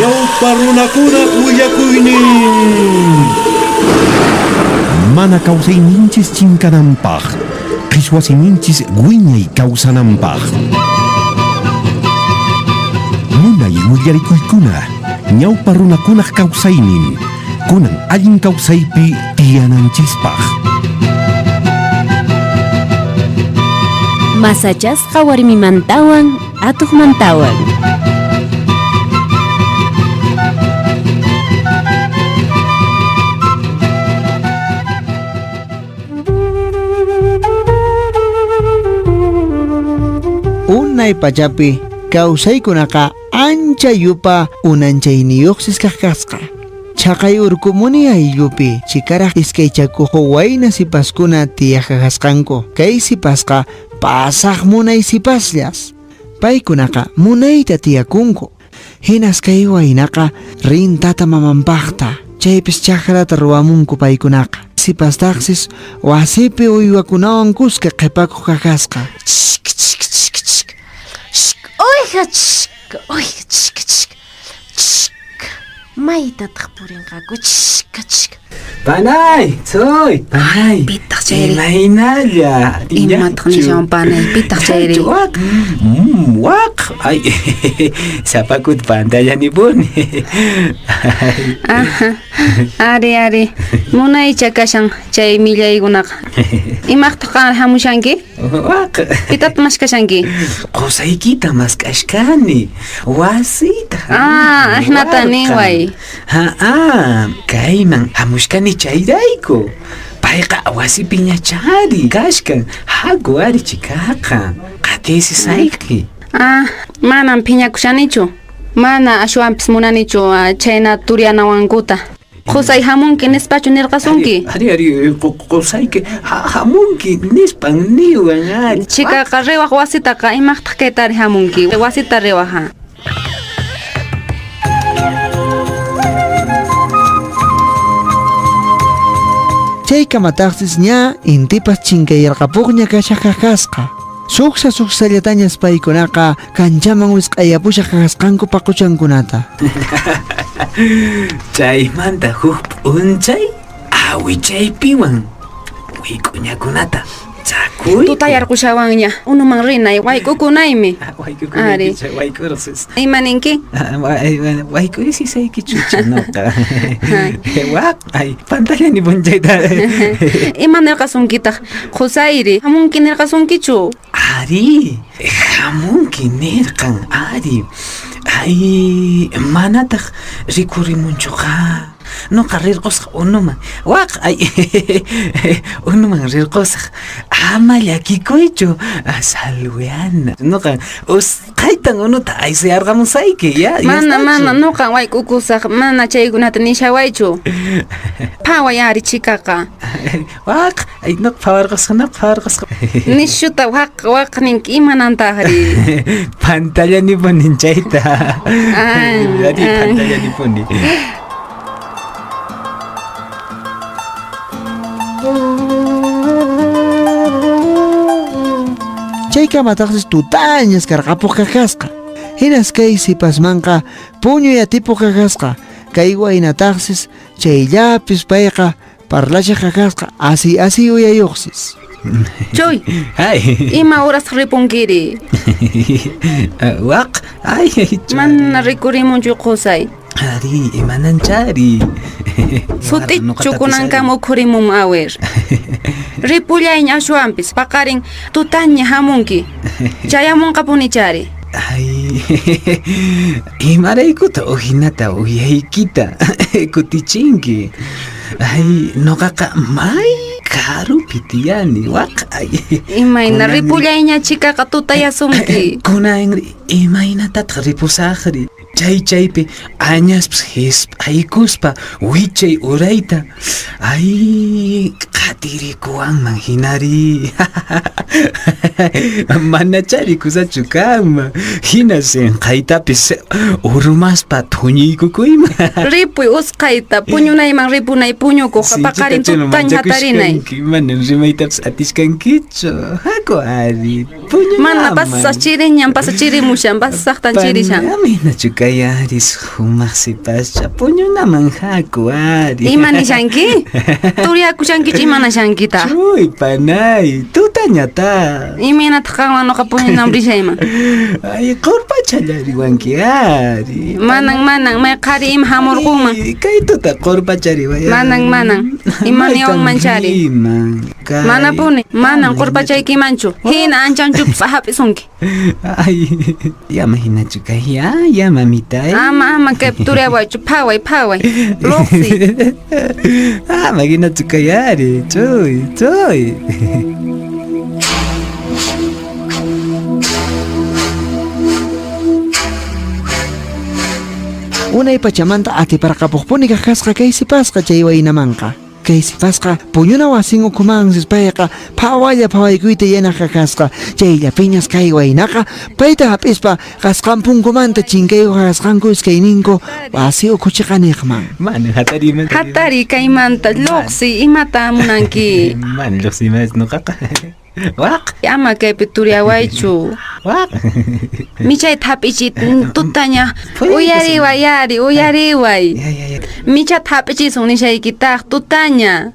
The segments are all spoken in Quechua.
Ñawpa runakunaq willakuynin. Mana kawsayninchis chinkananpaq, qhichwa siminchis wiñay kawsananpaq. Munay willarikuykuna, ñawpa runakunaq kawsaynin, kunan allin kawsaypi tiyananchispaq. Masachasqa warmimantawan atuqmantawan. Unay pachapi kawsaykunaqa ancha yupa unanchayniyuqsis kaq kasqa. Chhaqay urkumuni ayllupi chikaraq iskaychakuq wayna sipaskuna tiyaq kasqanku. Kay sipasqa pasaq munay sipasllas. Paykunaqa munayta tiyakunku. Hinas kay waynaqa rin tata mamanpaqta. Chaypis chakrata ruwamunku paykunaqa. Sipastaqsis wasipi uywakunawan kuska qhipakuq kakasqa. Chik chik chik chik. Shk, uyja chik, uyja chik chik. Chik. Maytataq purinqaku chik chik. Panay, tsoy, panay. Pitaq chayri? Imaynalla. Imataq nishawan panay? Pitaq chayri? Waq. Waq. Ay, sapakut pantallanipuni. Aha. Ari, ari. Munaycha kashan chay millaykunaqa. Imaqtaq qan hamushanki? Waq. Pitataq maskashanki? Qusaykita mask'ashkani. Wasita. Ah, ahinata niway. Ha, kayman hamushkani chayrayku. Payqa wasipiñachari kashkan. Haku ari chikaqa. Qatisisayki. Ah, manan phiñakushanichu. Mana ashwanpis munanichu chayna turiyanawankuta. Qusay hamunki nispachu nirqasunki? Ari, ari, qusayki hamunki nispan niwan ari. Chikaqa riwaq wasitaqa imaqtaq kaytari hamunki? Wasita riwaq ha. Chaykamataqsis ña intipas chinkayarqapuqña kashaq kasqa. Suksa suksallatañas paykunaqa kanchaman wisq'ayapushaq kasqanku paquchankunata. Chaymanta huk p'unchay awichaypiwan wik'uñakunata chakuyku. Tutayarqushawanña unuman rinay wayk'ukunaymi. Ari. Wayk'urqsis. Ima ninki? Wayk'urisisaykichucha noqa. Waq, ay, pantallani punchayta. Ima nirqasunkitaq? Qusayri, hamunki nirqasunkichu? Ari, hamunki nirqan, ari. Ay, manataq rikurimunchuqa. Noqa rirqusaq unuman. Waq, ay, unuman rirqusaq. Ama llakikuychu, salweana. Noqa usqhaytan unuta aysayarqamusayki, ya. Mana, mana, noqa wayk'ukusaq, mana chaykunata nishawaychu. Phaway ari chikaqa. Waq, ay, noqa phawarqusaq, noqa phawarqusaq. Nishuta waq, waq ninki imanantaqri. Pantallanipuni chayta. Ari, pantallanipuni. Chaykamataqsis tutañas karqapuq kakasqa. Hinas kay sipasmanqa puñuy atipuq kakasqa. Kay waynataqsis chayllapis payqa parlashaq kakasqa asi asi uyayuqsis. Chuy. Ay. Ima horas ripunkiri? Waq, ay. Mana rikurimunchu qusay. Ari, imananchari. Sutichu kunankama ukhurimun awir. Ripullayña ashwanpis paqarin tutaña hamunki. Chayamunqapunichari. Ay, imaraykuta uhinata uyaykita kutichinki. Ay, noqaqa may karupi tiyani, waq. Ay. Imayna ripullayña chikaqa tutayasunki. Kunanri imaynatataq ripusaqri? Chay chaypi añaspas hisp'aykuspa wichay urayta. Ay, qatirikuwanman hinari. Manachari kusachu kanman. Hina sinqaytapis urmaspa thuñiykukuyman. Ripuy usqhayta puñunayman ripunay puñukuq paqarin tutaña hatarinay. Manan rimaytapis atishkankichu. Haku ari puñunayman. Mana pasas chiriñan pasachirimushan pasasaqtan chirishan. Aminachu. kay ari sumaq sipascha puñunaman haku ari. Ima nishanki? Turiyakushankichu imanashankitaq? Chuy panay, tutañataq. Imaynataq qanwan nuqa puñunaman rishayman? Ay, qurpachallariwanki ari. Manan, manan, may qhari ima hamurqunman. Kay tuta qurpachariway. Manan, manan. Ima niwanman chari? Manapuni, manan qurpachaykimanchu. Hina anchanchupas hap'isunki. Ay, yama hinachu kay, ya, ya mamita. Ama, ama kaypi turiyawaychu, phaway, phaway. Luqsi. Ama hinachu kay ari, chuy, chuy. Unay pachamanta atiparqapuqpuni kaqkasqa kay sipasqa chay waynamanqa. Kay sipasqa puñuna wasin ukhumansis payqa phawalla phawaykuyta yanaq kasqa. Chayllapiñas kay waynaqa payta hap'ispa qasqan punkumanta chinkaykuq kasqanku iskayninku wasi ukhuchiqaniqman. Mana hatariman. Hatari kaymanta luqsi imata munanki? Mana luqsimas nuqaqa. Waq. Ama kaypi turiyawaychu. Waq. Michayta hap'ichi tutaña. Uyariway ari, uyariway. Michata hap'ichisun nishaykitaq tutaña.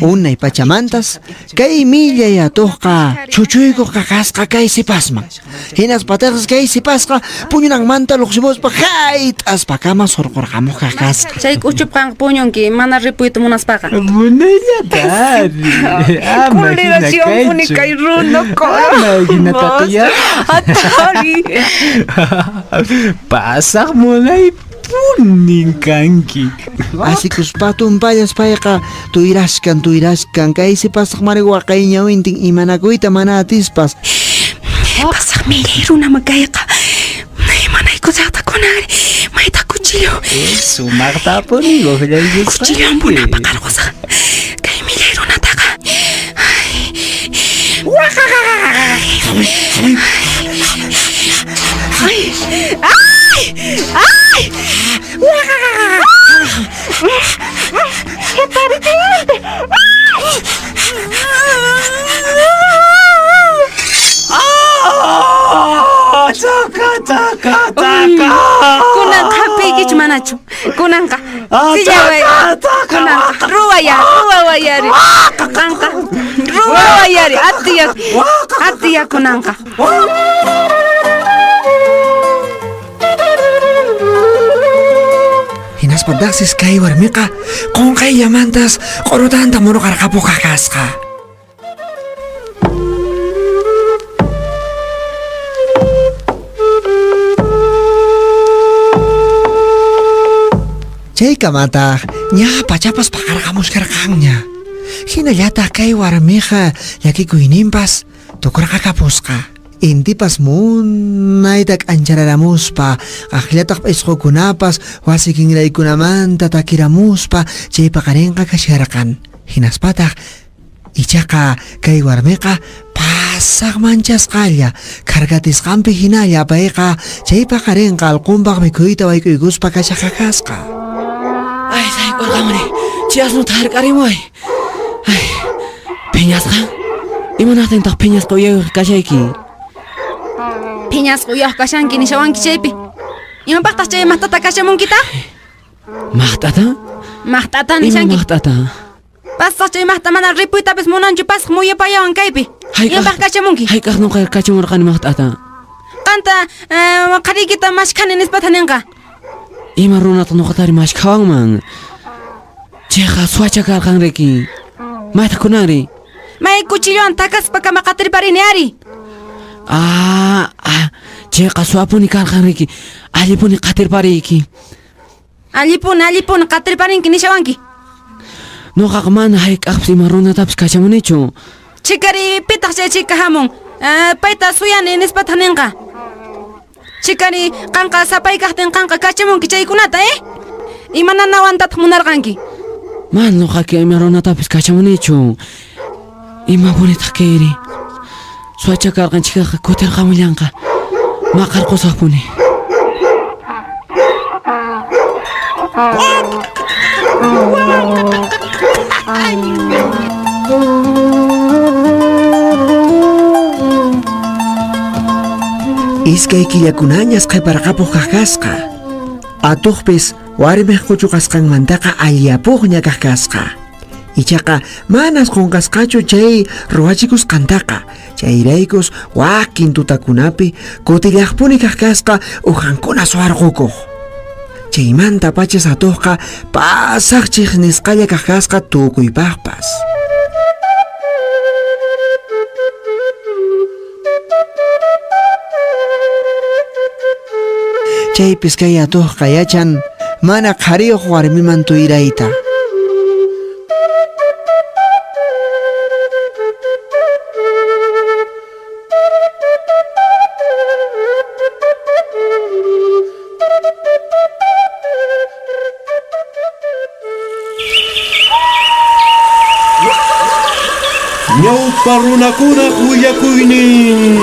Unay pachamantas kay millay atuqqa chuchuykuq kakasqa kay sipasman. Hinaspataqsi kay sipasqa puñunanmanta luqsimuspa hayt'aspakama surqurqamuq kakasqa. Chay k'uchup qanqa puñunki mana ripuyta munaspaqa. Munayllata ari. Ama hina kaychu. Kay runa Ama hinataqa ya. Hatari. Pasaq munay punin kanki. Asikuspa tumpallas payqa tuyrashkan tuyrashkan kay sipasaq mari waqay ñawintin imanakuyta mana atispas. Pasaq millay runama kayqa. Imanaykusaqta kunanri mayta cuchillo. Sumaqtapuni uqllaykuspa. Cuchillowan punapaq qarqusaq. Kay millay runataqa. Ay! Ay! Ay! Hatari Ah! Taka taka taka. Kunanqa hap'iykichu manachu? Kunanqa sillaway. Kunanqa ruwaya, ruwawayari. Qanqa ruwawayari. Atiya. Atiya kunanqa. Hinaspataqsis kay warmiqa qunqayllamantas q'urutanta muruqarqapuq kasqa. Chaykamataq ña pachapas paqarqamuskarqanña. Hinallataq kay warmiqa llakikuyninpas tukurqakapusqa. Intipas munayta k'anchararamuspa aqllataq p'isqukunapas wasi kinraykunamanta takiramuspa chay paqarinqa kasharqan. Hinaspataq ichaqa kay warmiqa pasaq manchasqalla kargatisqanpi hinalla payqa chay paqarinqa allqunpaq mikhuyta wayk'uykuspa kashaqa kasqa. Ay, sayk'urqamuni chay asnuta hark'arimuway. Ay, phiñasqa? Imanaqtintaq phiñasqa uyayuq kashayki? Phiñasqa uyayuq kashanki nishawanki chaypi. Imapaqtaq chay maqt'ata kashamunkitaq? Maqt'ata? Maqt'ata nishanki. Ima maqt'ata? Pasaq chay maqt'a mana ripuytapis munanchu pasaq muyapayawan kaypi. Imapaq kashamunki? Hayk'aq nuqa kachamurqani maqt'ata? Qanta qhariykita mashkhani nispata ninqa. Ima runataq nuqatari mashkhawanman? Chayqa suwacha karqan riki. Maytaq kunanri? May cuchillowan takaspa kama qatirparini ari. Ah, chayqa suwapuni karqan riki. Allipuni qatirpariyki. Allipuni, allipuni qatirparinki nishawanki. Nuqaqa mana hayk'aqpis ima runatapis kachamunichu. Chikari pitaq chay chika hamun. Payta suyani nispataq ninqa. Chikari qanqa sapaykaqtin qanqa kachamunki chaykunata, eh? Imananawantataq munarqanki? Mana nuqaki ima runatapis kachamunichu. Imapunitaq kayri? Suwacha karqan chikaqa kutirqamullanqa. Maqarqusaqpuni. Iskay killakunañas qhiparqapuq kasqa. Atuqpis warmiq quchuqasqanmantaqa alliyapuqña kaq kasqa. Ichaqa manas qunqasqachu chay ruwachikusqantaqa, chayraykus wakin tutakunapi kutillaqpuni kaq kasqa ujankuna suwarqukuq. Chaymanta pachas atuqqa pasaqchiq nisqalla kaq kasqa tukuypaqpas. Chaypis kay atuqqa yachan mana qhariyuq warmiman tuyrayta. Ñawpa runakunaq willakuynin.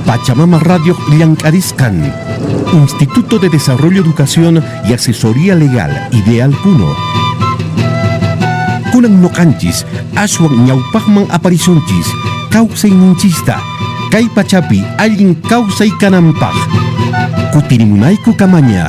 Pachamama Radio llank'arisqan. Instituto de Desarrollo, Educación y Asesoría Legal, Ideal Puno. Kunan noqanchis, aswan ñawpaqman aparisunchis, kawsayninchista, kay pachapi allin kawsay kananpaq. Kutirimunayku kamaña.